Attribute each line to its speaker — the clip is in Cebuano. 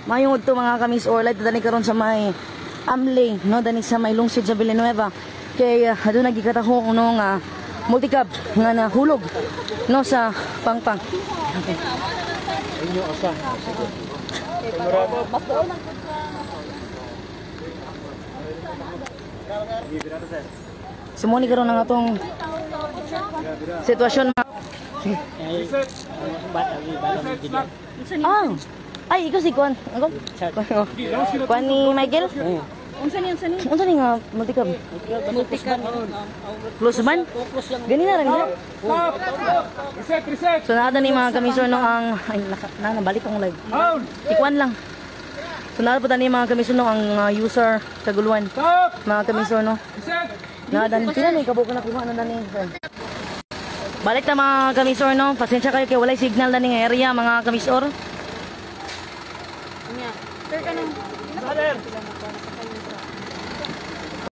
Speaker 1: Maayong udto, mga kamis or live dani karon sa may Amley, no, dani sa may lungsod sa Villanueva. Kay aduna gikataho no nga multicab nga nahulog no sa pangpang.
Speaker 2: Inyo asa.
Speaker 1: Sumuni karon ang atong sitwasyon. Ah, ay, ikaw si Kwan. Ako? Kwan ni Michael?
Speaker 3: Unsa ni, unsa ni?
Speaker 1: Unsa ni nga multicab?
Speaker 3: Multicab.
Speaker 1: Close man? Gani na rin niya.
Speaker 2: Stop! Reset, reset!
Speaker 1: So naa ni mga kamisor no ang ay naka, na nabalik akong live.
Speaker 2: Hold!
Speaker 1: Si Kwan lang. So naa po tani mga kamisor no ang user kaguluhan.
Speaker 2: Stop!
Speaker 1: Mga kamisor no.
Speaker 2: Reset!
Speaker 1: Na dani pila ni kabuk na kuha na dani. Balik ta, mga kamisor, no. Pasensya kayo kay walay signal dani nga area, mga kamisor.
Speaker 3: Nya. Sir kanang